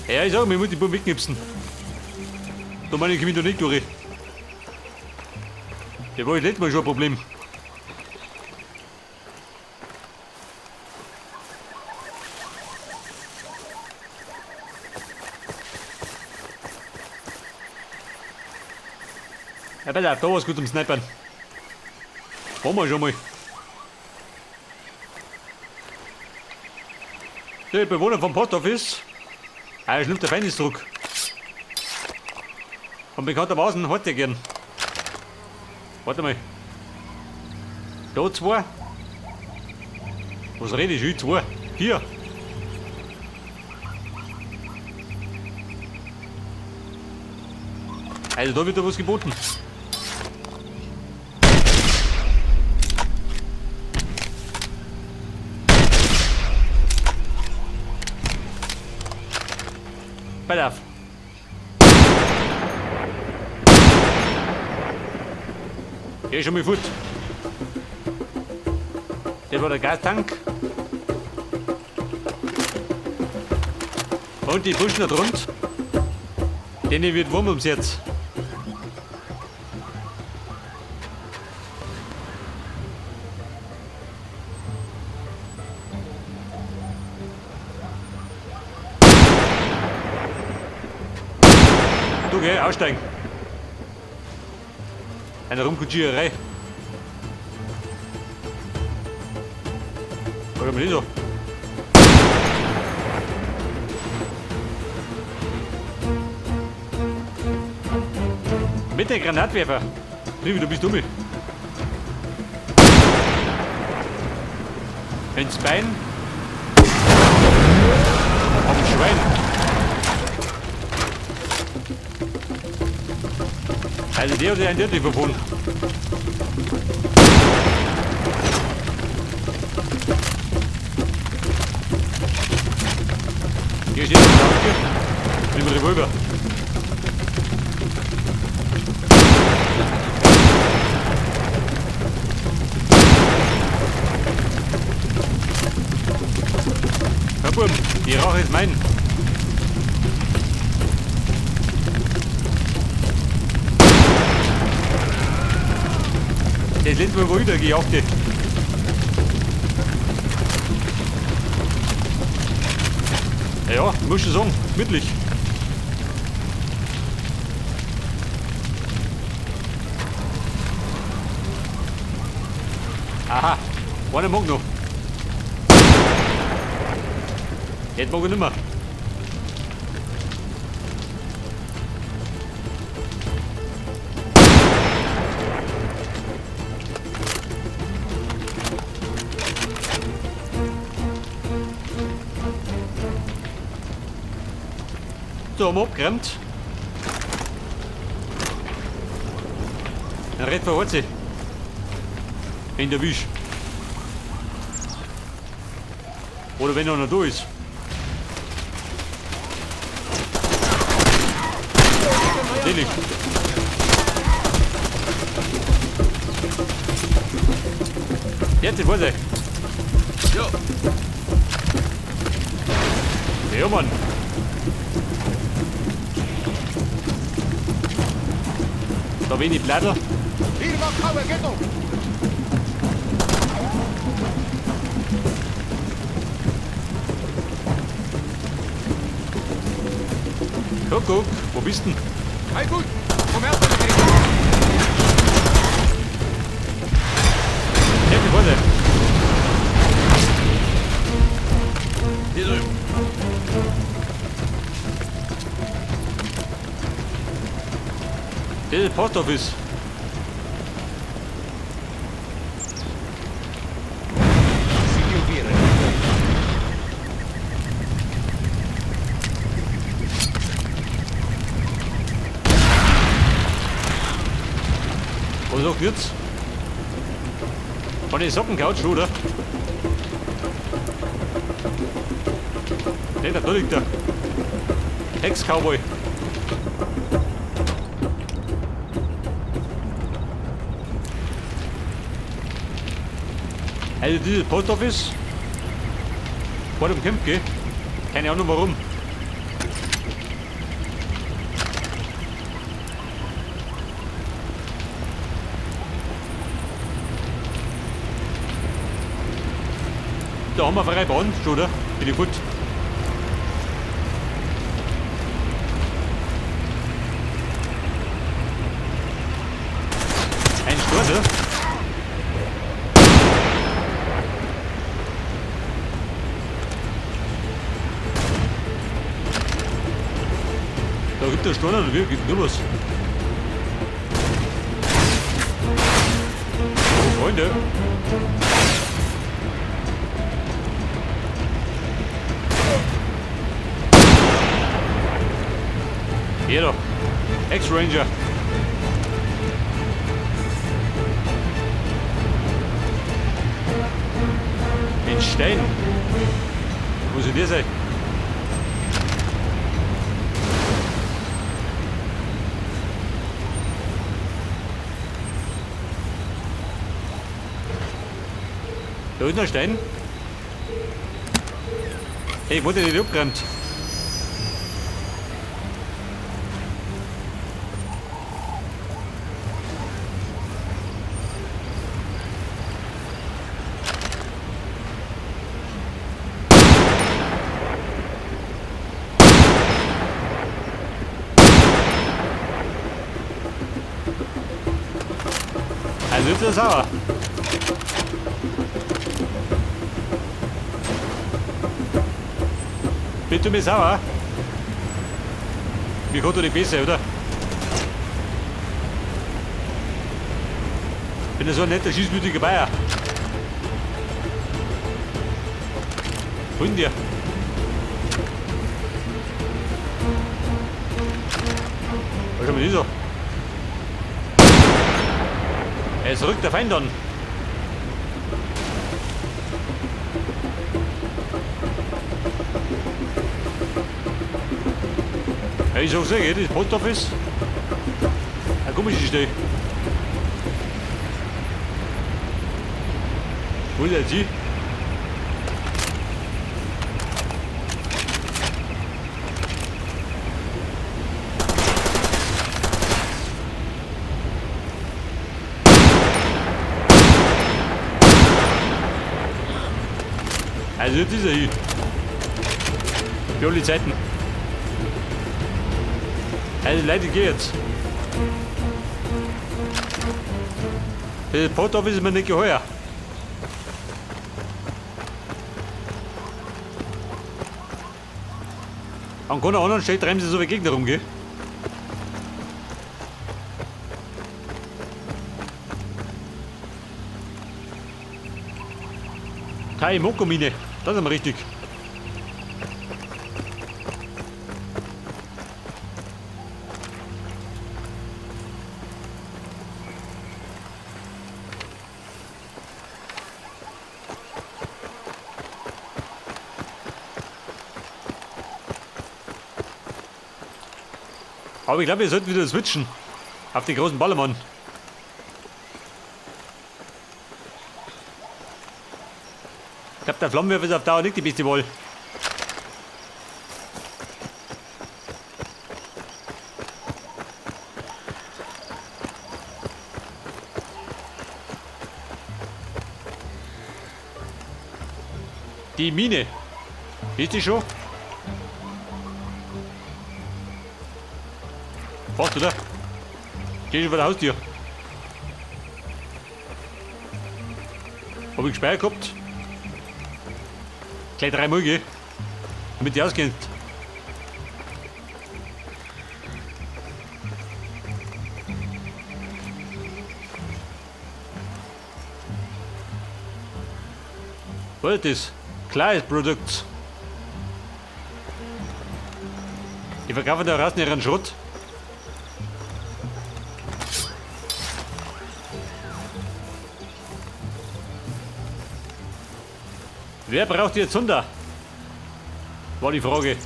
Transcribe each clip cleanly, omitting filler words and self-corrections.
Ja, ich sag, mir muss die Buben wegknipsen. Da meine ich, ich da nicht durch. Der war letztes Mal schon ein Problem. Ja, pass auf, da war's gut zum Snipern. Haben wir schon mal. Der Bewohner vom Post Office. Er schnupft der Feind zurück. Und bekanntermaßen hat er gern. Warte mal. Da zwei. Was rede ich? Ich zwei. Vier. Also da wird da was geboten. Pass auf. Geh schon mal fort. Das war der Gastank. Und die Buschen da drunter. Denen wird warm ums Herz. Du geh, aussteigen. Eine Rumkutschiererei. Oder mal nicht so. Mit dem Granatwerfer. Rivi, du bist dumm. Ins Bein. Am Schwein. Also der hat sich eindeutig verbunden. Hier steht ein Auge mit dem Revolver. Herr Bub, die Rache ist mein. Das letzte Mal, wo ich da gejagt habe. Ja, muss schon sagen, gemütlich. Aha, einer mag noch. Jetzt mag ich nicht mehr. So, haben wir abgeräumt. Dann redet man sich. Wenn der Wisch. Oder wenn er noch da ist. Natürlich. Jetzt, ich weiß ich. Ja, Mann. Da wenig Blätter. Kuckuck, wo bist denn? Hey, gut, komm her, Happy Vorteil. Hier drüben. Das ist Post Office. Was sagt jetzt? Von den Socken-Couch, oder? Ne, da liegt der. Ex-Cowboy. Also dieses Post Office war dem Camp, gell? Keine Ahnung warum. Da haben wir freie Bahn, schon, oder? Bin ich gut. Ein Sturz, oder? Da gibt es Sturz, oder wie? Gibt nur was. Oh, Freunde. Hier doch. Ex-Ranger. Ein Stein. Wo soll der sein? Da ist noch ein Stein. Hey, wurde nicht abgeräumt? Also ist das sauer. Bist du mir sauer? Wie kommt du nicht besser, oder? Bin ja so ein netter, schießmütiger Bayer. Hol dir. Was haben wir so? Es rückt der Feind an. Ja, ich sag's dir, das Post Office. Eine komische Stelle. Wo ist der jetzt hin? Also jetzt ist er hier. Für alle Zeiten. Also Leute, ich geh jetzt. Das Post Office ist mir nicht geheuer. An keiner anderen Stelle treiben sie so wie Gegner rum, gell? Taimoko-Mine, das ist aber richtig. Aber ich glaube, wir sollten wieder switchen. Auf den großen Ballermann. Ich glaube, der Flammenwerfer ist auf Dauer nicht die beste Wahl. Die Mine. Ist die schon? Fast, oder? Geh schon vor der Haustür. Hab ich gespeichert gehabt? Gleich dreimal, gell? Damit die ausgeht. Was ist das? Kleines Produkt. Die verkaufen da draußen ihren Schrott. Wer braucht jetzt Zunder? War die Frage.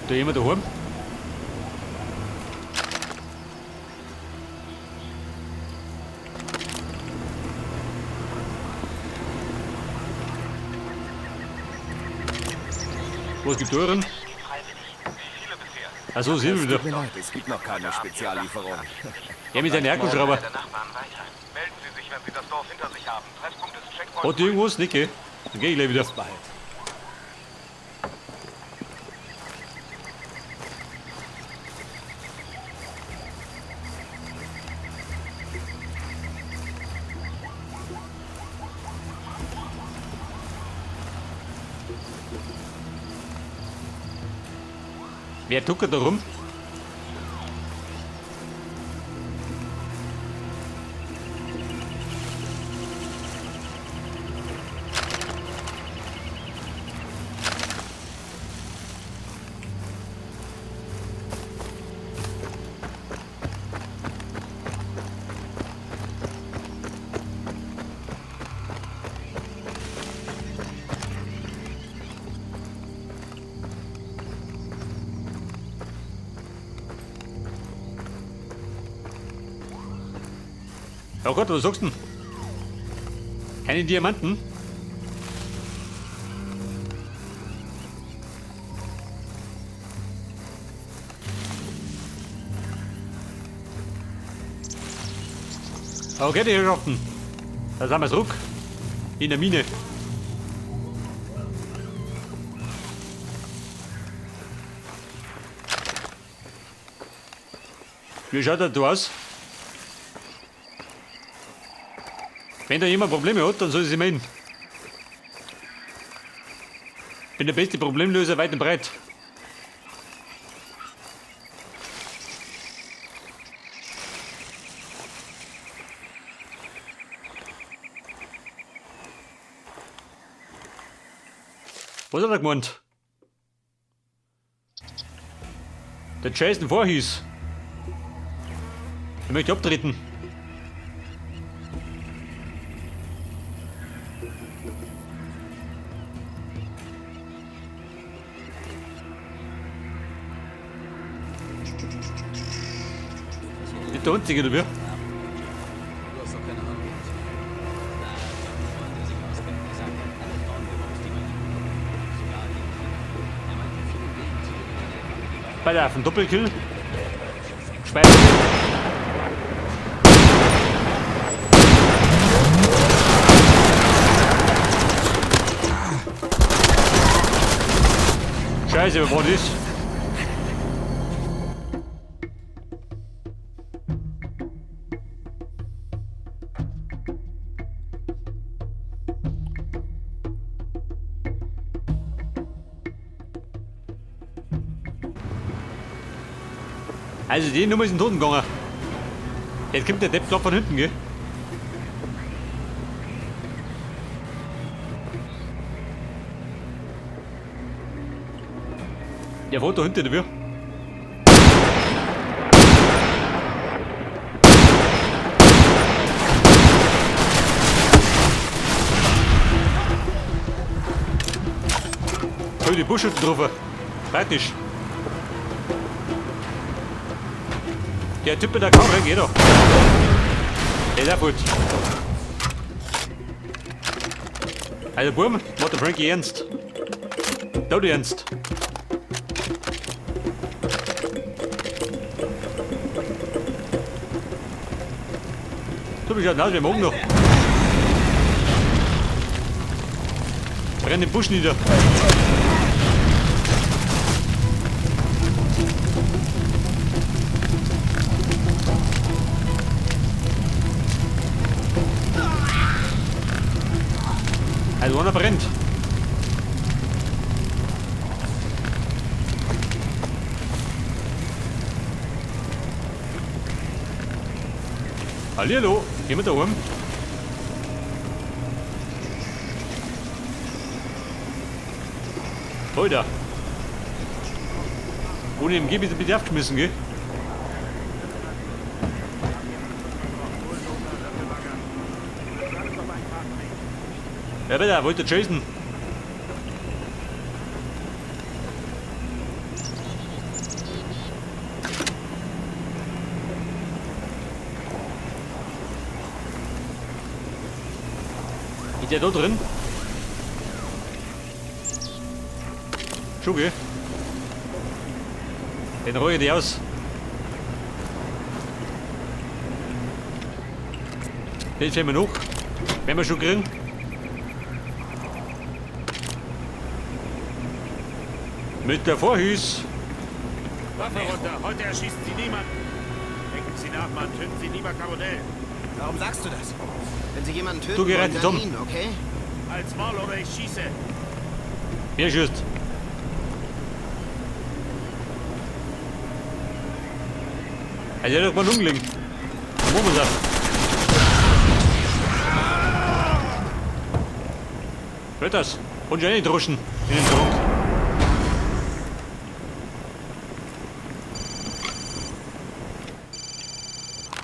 Da jemand daheim? Was gibt Türen? Achso, sind wir wieder. Tut mir leid, es gibt noch keine Speziallieferung. Ja, mit seinem Akkuschrauber. Der Nachbarn weiter. Melden Sie sich, wenn Sie das Dorf hinter sich haben. Treffpunkt ist Checkpoint. Hat die irgendwas? Nicht, gell? Dann geh ich gleich wieder. Bis bald. Wer tuckert da rum? Oh Gott, was sagst du denn? Keine Diamanten? Okay, die Herrschaften. Da sind wir zurück. In der Mine. Wie schaut das da aus? Wenn da jemand Probleme hat, dann soll er sich melden. Bin der beste Problemlöser weit und breit. Was hat er gemeint? Der Jason Voorhees. Er möchte abtreten. Nicht der Einzige, oder wie? Du hast doch keine Ahnung. Bei der auf Doppelkill. Schwein. Scheiße, wo war das? Also die Nummer ist in den Toten gegangen. Jetzt kommt der Depp grad von hinten, gell? Der wohnt da hinten, der wir. Hab ich die Buschhütte getroffen. Praktisch. Der Typ mit der Karre geht doch. Der ist auch gut. Also Burm, macht der Frankie ernst. Tot ernst. Du bist ja aus wie morgen noch. Brenn den Busch nieder. Also einer brennt. Hallihallo, jemand da oben? Alter. Ohne MG bist du bitte aufgeschmissen, gell? Ja bitte, wollte Jason. Ist der da drin? Schon, gell? Den ruhe ich aus. Das sehen wir noch. Werden wir schon kriegen. Mit der Vorhüs. Waffe runter. Heute erschießen Sie niemanden. Denken Sie nach, Mann. Töten Sie lieber Carbonell. Warum sagst du das? Wenn Sie jemanden töten Du wollen, gerettet, dann Tom. ihn, okay? Als Maul oder ich schieße. Wer schießt? Also, der hat doch mal umgelegen. Wo muss er? Hört das? Und schon druschen in den Trunk.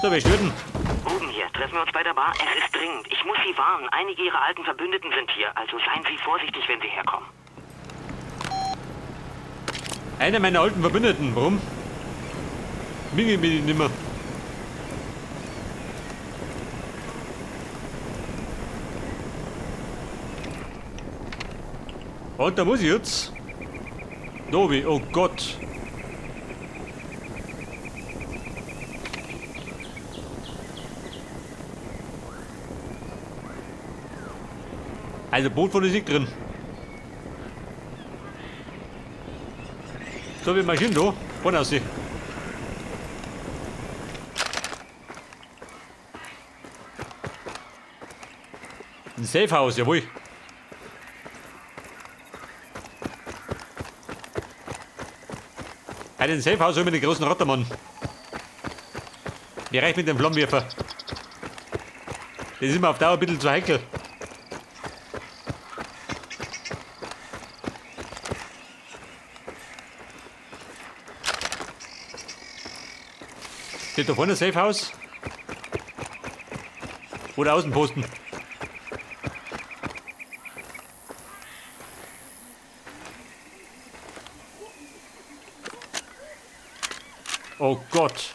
So, wer stört denn? Ruben hier. Treffen wir uns bei der Bar? Es ist dringend. Ich muss Sie warnen. Einige Ihrer alten Verbündeten sind hier. Also seien Sie vorsichtig, wenn Sie herkommen. Einer meiner alten Verbündeten. Warum? Minge bin ich nimmer. Und da muss ich jetzt. Dobi, oh Gott. Also Boot von ist nicht drin. So, wir marschieren da. Vorne aussehen. Ein Safehouse, jawohl. Bei den Safehouse holen wir den großen Rottermann. Mir reicht mit dem Flammenwerfer. Das ist mir auf Dauer ein bisschen zu heikel. Steht da vorne ein Safehouse? Oder Außenposten? Oh Gott.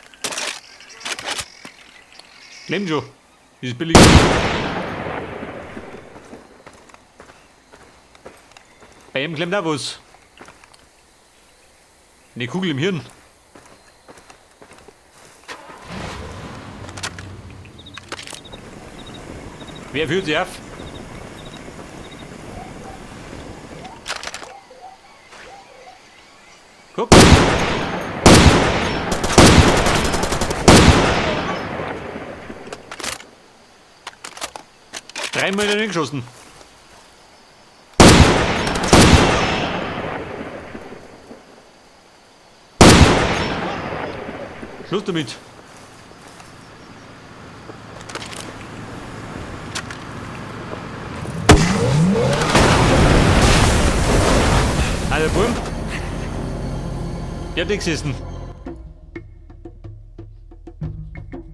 Nimm schon. Dieses billige. Bei ihm klemmt auch was. Eine Kugel im Hirn. Wer führt sie auf? Guck. Dreimal in den geschossen. Schluss damit. Also, Bumm. Ich hab nichts gegessen.